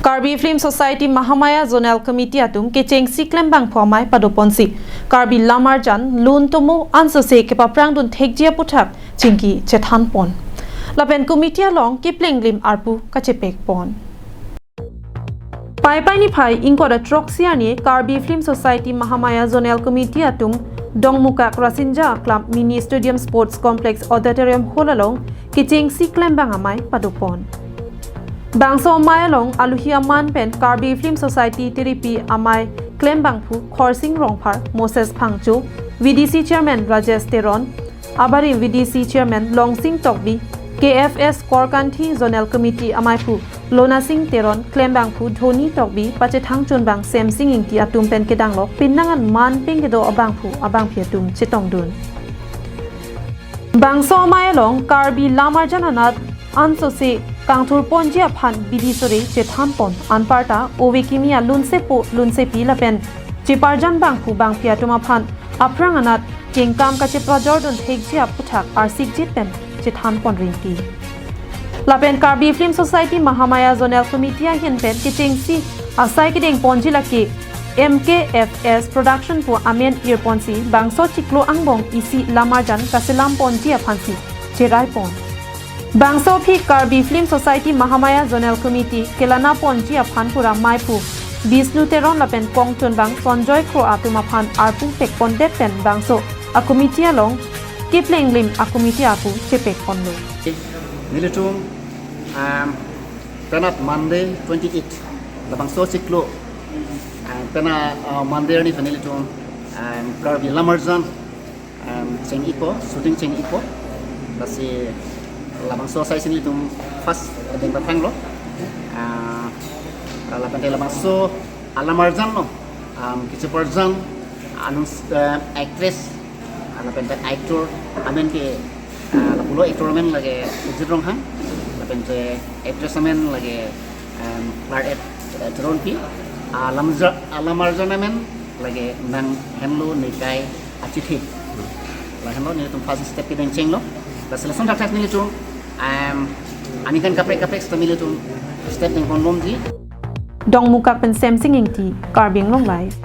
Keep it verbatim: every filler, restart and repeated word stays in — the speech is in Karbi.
Karbi Film Society Mahamaya Zonal Committee atum kechengsi klembangphu amei padoponsi Karbi Lamarjan, lun tomo ansose kepaprangdun thekji aputhak chingki chethanpon. Lapen committee along keplenglem arpu kachepekpon. Paipai niphai ingkoi ra throksi arni Karbi Film Society Mahamaya Zonal Committee atum Dongmukak Rasinja Aklam Mini Stadium Sports Complex Auditorium Hall along kechengsi klembang amei padopon. Bangso amei along aluhi aman pen Karbi Film Society tiripi amei klembangphu Khorsing Rongphar, Moses Phangcho, V D C Chairman Rajesh Teron, abarim V D C Chairman Longsing Tokbi, K F S Korkanthi Zonal Committee ameiphu Lonasing Teron, klembangphu Dhoni Tokbi, pachethang chunbang Semsing Ingti atum pen kedanglok penang an man pengkedo abangphu abangphi atum chetongdun. Bangso amei along Karbi Lamarjan anat ansose kangthurponji aphan bidi sore chethanpon, anparta ove kimi alunsepo lunsepi lapen cheparjan bangphu bangphi atum aphan aphrang anat kengkam kacheprojordun thekji aputhak arsikjit pen chethanpon rinti. Lapen Karbi Film Society Mahamaya Zonal Committee ahin pen kechengsi asai kedengponji lake M K F S Production pu amen irponsi bangso chiklo angbong isi Lamarjan kaselamponji aphansi cheraipon. Bangso aphi Karbi Film Society Mahamaya Zonal Committee kelanaponji aphan pura meiphu Bishnu Teron lapen kongchunbang Sonjoy Kro atum aphan arpu pekpondet pen bangso a committee along keplenglem a committee arpu chepekponlo. Nelitum, um, penap Monday twenty-eight, labangso chiklo, um, penap, uh, Monday arni nelitum, um, Karbi Lamarjan, um, cheng-ipo, shooting cheng-ipo. Lasi labangso asai si nelitum first deng pathanglo. Uh, lapen te labangso a Lamarjan lo, um, kecheparjan, anus, um, actress, uh, lapen te actor amen ke, uh, lapulo actor amen lake Ujit Ronghang, lapen te actress amen lake, um, Claret, uh, Teronpi, uh, Lamja-, uh, Lamarjan amen lake Nanghenlo Nekai Achithi. Lahenlo nelitum first step kedengchenglo. Lasi lason thakthak nelitum, um, aningkan kaprek kaprek seta nelitum step dengponlomji. Dongmukak pen Semsing Ingti, Karbi Anglong Live.